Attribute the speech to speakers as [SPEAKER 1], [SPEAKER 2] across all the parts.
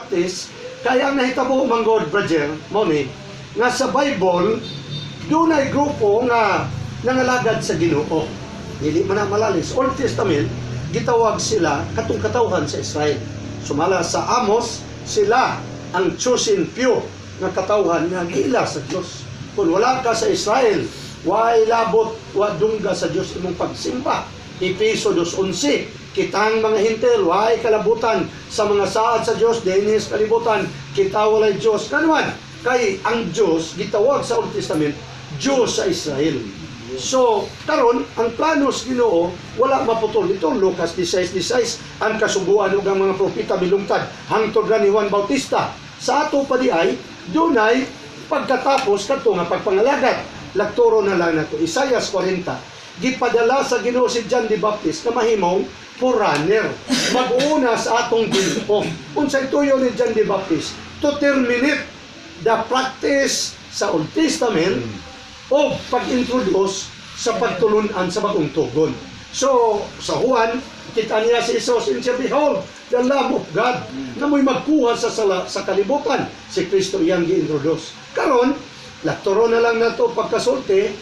[SPEAKER 1] practice kaya ang nahitabo manggod, brother, mao ni nga sa Bible dunay grupo nga nangalagad sa Ginoo. Dili man na malalis. Old Testament, gitawag sila katong katawhan sa Israel. Sumala sa Amos, sila ang chosen few nga katawhan nga giila sa Dios. Kung wala ka sa Israel, way labot, wa dungga sa Dios imong pagsimba. Epeso 2:11, kitang mga Hentil, way kalabutan sa mga saad sa Dios, dinhi sa kalibutan, kita walay Dios. Kanuan, kay ang Dios gitawag sa Old Testament, Dios sa Israel. So, karon ang plano sa Ginoo wala maputol ito. Lucas 16:16, ang kasuguan ug ang mga propeta milungtad hangtod ra ni Juan Bautista. Sa ato pa di ay dunay pagkatapos kadto nga pagpangalagad. Laktoro na lang nato. Isaias 40. Gipadala sa Ginoo si John the Baptist na mahimong forerunner, mag-uuna sa atong Ginoo. Unsay tuyo ni John the Baptist? To terminate the practice sa Old Testament o pag-introduce sa pagtulunan sa bagong tugon. So, sa Juan, kita niya si Jesus and siya, "Behold, the Lamb of God, na mo'y magkuha sa sala, sa kalibutan." Si Kristo iyang gi-introduce. Karon, laktoro na lang nato pagkasulti,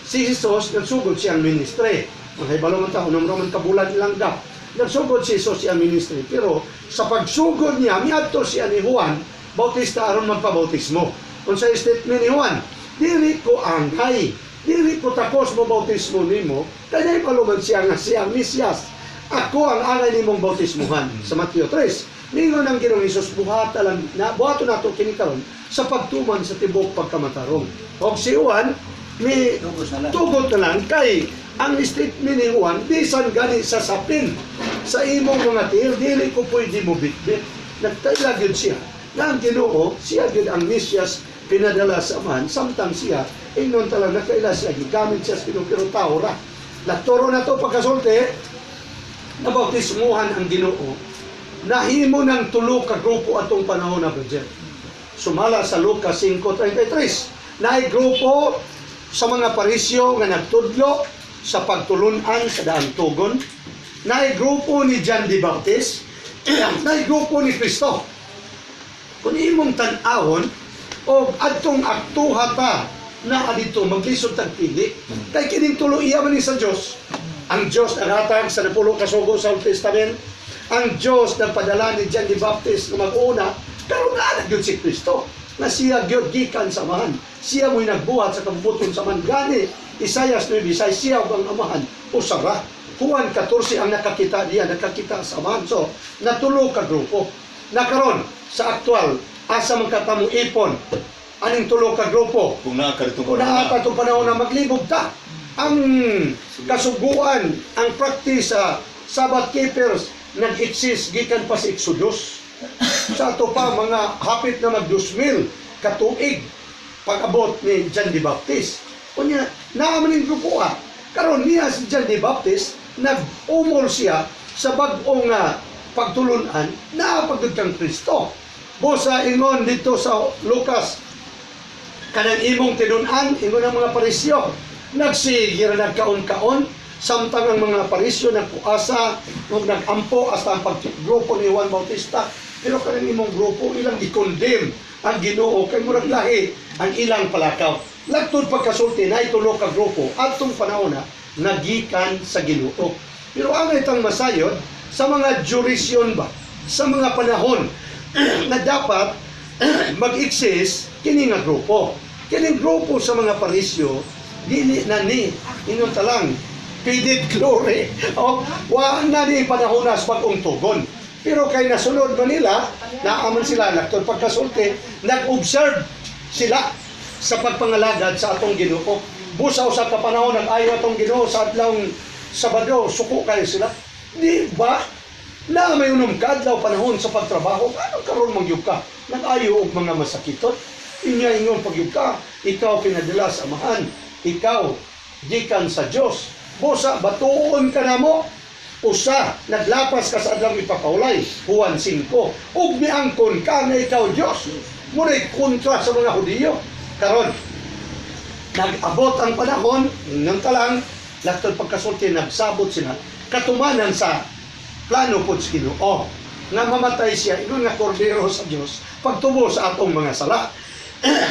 [SPEAKER 1] si Jesus, nagsugod siyang ministry. Mga hibalo man ta, 6 man ka bulan ilang gap. Nagsugod si Jesus siyang ministry. Pero sa pagsugod niya, miadto siya ni Juan Bautista aron magpabautismo. Kung sa statement ni Juan, "Dili ko angay, dili ko takos mo bautismo nimo, kay nahibalo man siya nga siya ang Mesiyas. Ako ang angay nimong bautismuhan." Sa Mateo 3, ningon ang Ginoong Hesus, buhata lang, na, buhato nato kini karon sa pagtuman sa tibok pagkamatarong. Og si Juan, mi
[SPEAKER 2] Tugos na lang.
[SPEAKER 1] Tugot na lang kay ang statement ni Juan, bisan gani sa sapin sa imong mga tiil, dili ko pwede mo bitbit. Nagkaila gyud siya na ang Ginoo, siya gyud ang Mesiyas pinadala sa Amahan, samtang siya ingnon talang nakaila siya, gigamit siya sa Ginoo, pero tao ra. Laktoro na to pagkasulti, nabautismuhan ang Ginoo, nahimo ng tulo ka grupo atong panahon na, brother. Sumala sa Lucas 5:33, naay grupo sa mga Parisyo nga nagtudlo sa pagtulunan sa daang tugon, naay grupo ni John the Baptist, naay grupo ni Kristo. Kung imong tan-awon, o adtong aktuha ta na adito maglisod tag pili kay kining tulo iya man ni sa Dios. Ang Dios naghatag sa 10 kasugo sa Old Testament, ang Dios nagpadala ni John the Baptist nga mag-una, karon naa na gyud si Kristo na siya gyud gikan sa Amahan, siya mo'y nagbuhat sa kabubuton sa Amahan. Gani Isaias 9, siya ug ang Amahan usa ra. Juan 14, ang nakakita diya nakakita sa Amahan. So natulo ka grupo na karon. Sa aktual, asa man katamo ipon aning tulo ka grupo?
[SPEAKER 3] Kung naa ka ditong
[SPEAKER 1] Kung naa ka itong panahon na, maglibog ta. Ang kasuguan, ang practice sa Sabbath keepers, nag-exist gikan pa sa Exodus. Sa ato pa, mga hapit na mag 2,000 katuig pag-abot ni John the Baptist. Unya, naa man ning grupo ah. Karon niya si John the Baptist, nag-umol siya sa bag-ong pagtulunan na pagdud kang Kristo. Busa ingon dito sa Lucas, kanang imong tinun-an, ingon ang mga Parisyo, nagsige ra nagkaon-kaon, samtang ang mga Parisyo nagpuasa ug nagampo hasta ang paggrupo ni Juan Bautista. Pero kanang imong grupo, ilang gi-condemn ang Ginoo kay murag lahi ang ilang palakaw. Lagtod pagkasulti, na tulo ka grupo adtong panahon na nagikan sa Ginoo. Pero ang itang masayod sa mga duration ba, sa mga panahon na dapat mag-exist kini nga grupo. Kining grupo sa mga Parisyo, dili na ni ingon talang faded glory. O, wa na ni panahon na sa bag-ong tugon. Pero kay nasunod man nila, naaman sila, laktod pagkasulti, nag-observe sila sa pagpangalagad sa atong Ginoo. Busa usa ka panahon nag-ayo atong Ginoo sa adlawng Sabado, suko kayo sila. Di ba? Na may 6 ka adlaw panahon sa pagtrabaho, ano karon mangyug ka? Nag-ayo og mga masakitot. Inya ingon pagyug ka, ikaw pinadala sa Amahan, ikaw gikan sa Dios. Busa batuon ka namo. Usa, naglapas ka sa adlaw ipakaulay, Juan 5. Ug miangkon ka nga ikaw Dios. Muna'y kontra sa mga Hudiyo. Karon, nag-abot ang panahon, nang talang, laktod pagkasulti, nagsabot sila, katumanan sa plano po sa Ginoo. nga mamatay siya ingon nga kordero sa Dios pagtubo sa atong mga sala.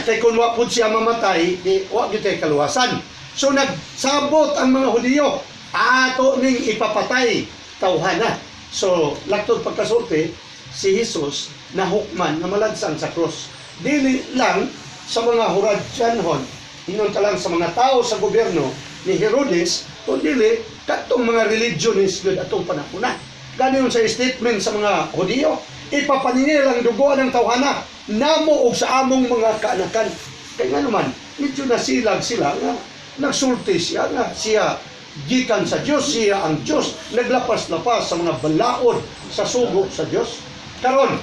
[SPEAKER 1] Kay kung wa pud siya mamatay, di wa gyud tay kaluwasan. So nagsabot ang mga Hudiyo, ato ning ipapatay tawhana. So laktod pagkasulti, si Jesus nahukman nga malansang sa krus. Dili lang sa mga Huradyanhon, ingon ka lang sa mga tao sa gobyerno ni Herodes, kundi katong mga religionist gyud atong panahon na. Gani sa statement sa mga Hudiyo, ipapaningil ang dugo ng tawhana namo og sa among mga kaanakan. Kay nga naman, medyo nasilag sila nga nagsulti siya nga siya gikan sa Dios, siya ang Dios, naglapas-lapas sa mga balaod sa sugo sa Dios. Karon,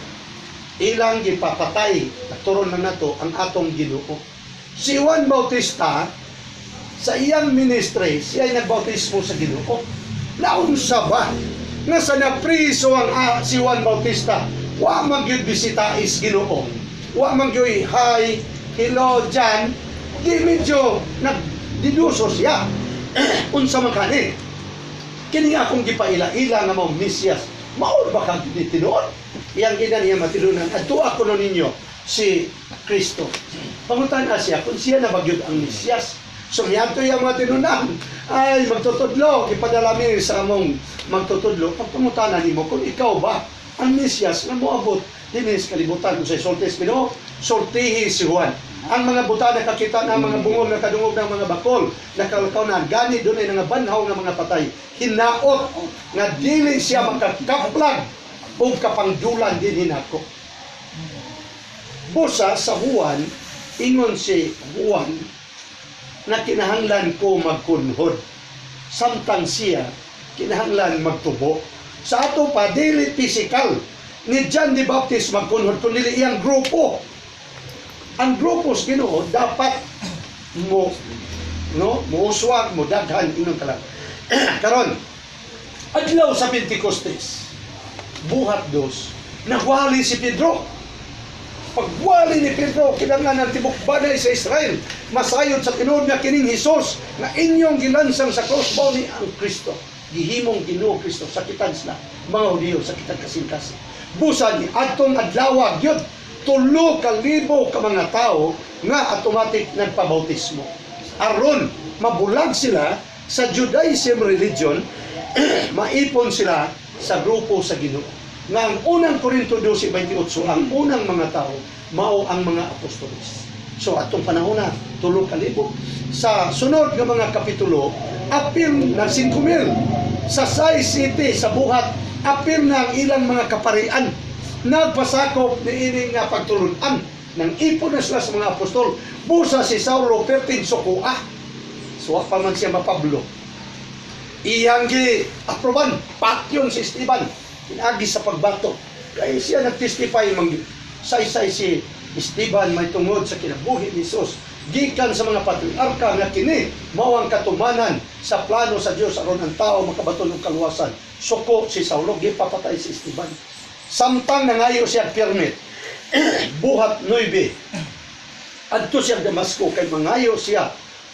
[SPEAKER 1] ilang gipapatay, naturon na nato ang atong Ginoo. Si Juan Bautista, sa iyang ministry, siya ay nagbautismo sa Ginoo. Naunsa ba nga sa napriso ang si Juan Bautista, wa man gyud bisita is Ginoo? Wa man gyud "Hi, hello John." Di medyo nagdiduso siya. Unsa man kani? Kini akong gipaila-ila nga mao Mesiyas. Mao ba ka gid tinuod? Iyang ina niya matilunan, adto ako no ninyo si Kristo. Pangutan siya kung siya na ba gyud ang Mesiyas. So miadto yung mga tinunan. Ay, magtutudlo, ipadala mi sa among magtutudlo. Pagpangutana nimo kung ikaw ba ang Mesiyas nga moabot dinhi sa kalibutan. Kung sa sulti Ginoo, sultihi si Juan. Ang mga buta nakakita na, mga bungol nakadungog ng mga bakol, nakalakaw na, gani doon ay nga banhaw nga mga patay. Hinaot nga dili siya makakaplag o kapangdulan din hinako. Busa sa Juan, ingon si Juan na kinahanglan ko magkunhod. Samtang siya, kinahanglan magtubo. Sa ato pa, dili physical ni John the Baptist magkunhod, kundi iyang grupo. Ang grupo sa Ginoo dapat mo no muuswag, mo daghan, ingon ka lang. Karon, adlaw sa Pentecostes, Buhat 2, nagwali si Pedro. Pagwali ni Pedro, kinahanglan ang tibok banay sa Israel masayod sa tinuod nga kining Hesus nga inyong gilansang sa cross mao ni ang Kristo, gihimong Ginoo Kristo. Sakitan sila mga Hudiyo, sakitan kasing-kasing. Busa ni adtong adlaw gyud, 3,000 ka mga tao nga automatic nagpabautismo aron mabulag sila sa Judaism religion, maipon sila sa grupo sa Ginoo. Nga ang unang Korinto 12:28, ang unang mga tao mao ang mga apostoles. So atong panahon na 3,000. Sa sunod nga mga kapitulo, apil na 5,000. Sa Sai City sa Buhat, apil na ang ilang mga kaparian. Nagpasakop ni ini nga pagtulunan. Nang ipon na sila sa mga apostol. Busa si Saulo perting sukua. Suwa pa man siya mapablo. Iyang gi aproban patyon si Esteban pinagi sa pagbato. Kay siya nagtestify mang saysay si Esteban may tungod sa kinabuhi ni Jesus gikan sa mga patriarka nga kini mao ang katumanan sa plano sa Dios aron ang tao makabaton og kaluwasan. Suko si Saulo, gipapatay si Esteban. Samtang nangayo siya permit, Buhat 9, adto siya Damasco kay mangayo siya.